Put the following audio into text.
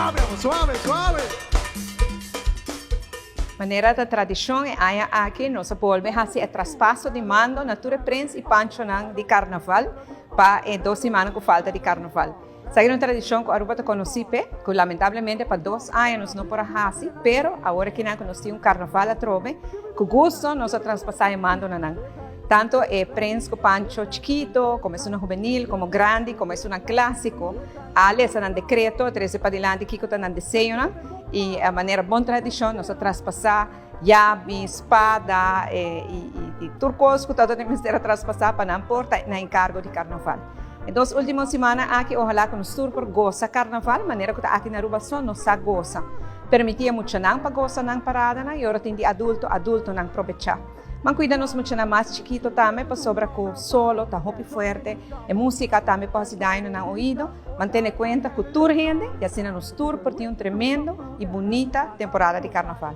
Suave, suave, suave. Manera ta tradicion, e aña aki nos a bolbe haci e traspaso di mando na tur e prins y panchonan di Carnaval pa e dos simannan cu falta di Carnaval. Esaki ta un tradicion cu Aruba ta conoci p'e, cu lamentablemente pa dos aña nos no por a haci, pero awor akinan cu nos tin un Carnaval atrobe, cu gusto nos a traspasa e mando na nan. Tanto e prins cu pancho chikito, como esunnan hubenil, como grandi, como esunnan clasico, a lesa nan decreto, a trece padilanti kico ta nan deseonan y manera bon tradicion nos a traspasa yabi, spada y tur cos cu tabata mester a traspasa pa nan por ta na encargo di Carnaval. E dos ultimo simannan aki ojalá cu nos tur por goza Carnaval manera cu ta aki na Aruba so nos sa goza. Permiti e muchanan pa goza nan paradanan y ora tin di adulto, adultonan probecha. Man cuida nos muchanan mas chikito tambe pasobra cu solo ta hopi fuerte, e musica tambe por haci daño na nan oido. Man tene cuenta cu tur hende y asina nos tur por tin un tremendo y bunita temporada di Carnaval.